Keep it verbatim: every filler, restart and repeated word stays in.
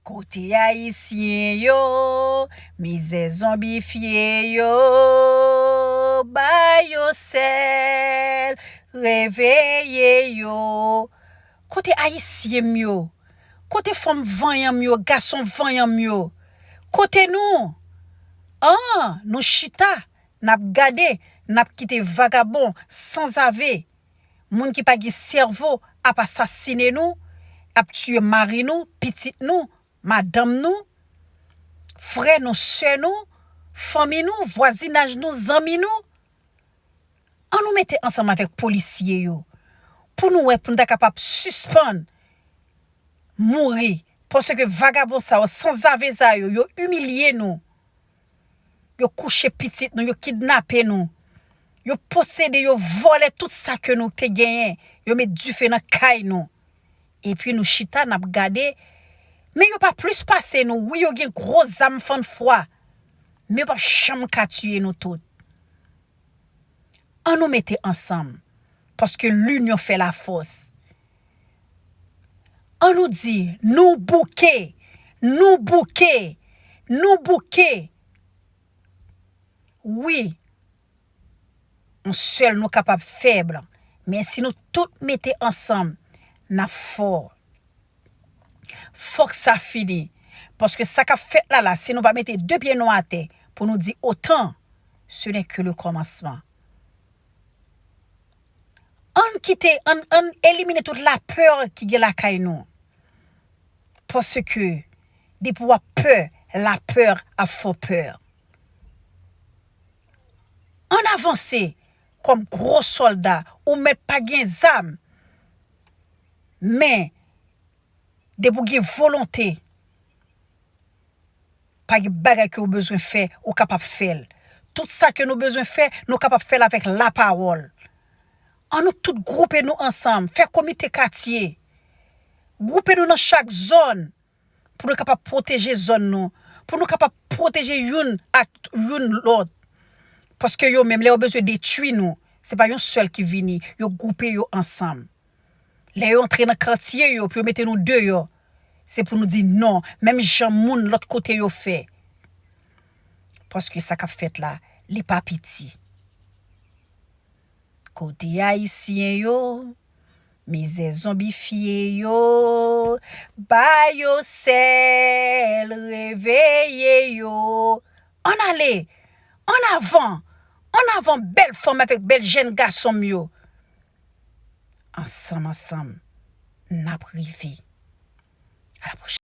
Kote ayisyen yo, mizè zonbifye yo, ba yo sèl, reveye yo. Kote ayisyen m yo? Kote fanm vanyan m yo, gason vanyan m yo? Kote nou? An, nou chita, n ap gade, n ap kite vagabon, sanzave, moun ki pa gen sèvo ap asasinen nou, ap tiye mari nou, pitit nou, madanm nou, frè nou, sè nou, fanmi nou, vwazinaj nou, zanmi nou. An nou mete ansanm avèk polisye yo pou nou wè, pou n ta kapab sispann mouri, paske vagabon sa yo, sanzave sa yo, yo imilye nou. Yo kouche pitit nou, yo kidnape nou. Yo posede, yo vòlè tout sa ke nou te genyen. Yo met dife nan kay nou. Epi nou chita, n ap gade. Men yo pa plis pase nou. Wi, yo gen gwo zam fann fwa. Men yo p ap janm ka tiye nou tout. An nou mete ansanm. Paske linyon fè lafòs. An nou di, nou bouke, nou bouke, nou bouke. Wi, yon sèl nou kapab fèb, men si nou tout mete ansanm, n ap fò. Fòk sa fini, paske sa k ap fèt la la, si nou pa mete de pye nou atè pou nou di otan, ce n'est que le commencement. Ann kite, ann, ann elimine tout lapè ki gen lakay nou. Paske depi w ap pè, lapè ap fè w pè. Ann avanse kòm gwo sòlda, ou mèt pa gen zam. Men, depi w gen volonte, pa gen bagay ke w bezwen fè, ou kapab fè l. Tout sa ke nou bezwen fè, nou kapab fè l avèk lapawòl. An nou tout gwoupe nou ansanm, fè komite katye. Gwoupe nou nan chak zòn pou nou kapab pwoteje zòn nou, pou nou kapab pwoteje youn ak youn lòt. Paske yo menm, lè yo bezwen detwi nou, se pa yon sèl ki vini, yo gwoupe yo ansanm. Lè yo antre nan katye yo pou yo mete nou deyò, se pou nou di non, menm jan moun lòt kote yo fè. Paske sa k ap fèt la, li pa piti. Kote ayisyen yo, mizè zonbifye yo, ba yo sèl, reveye yo. Ann ale, ann avan, ann avan bèl fanm avèk bèl jèn gason m yo. Ansanm, ansanm, n ap rive. A la pwochèn.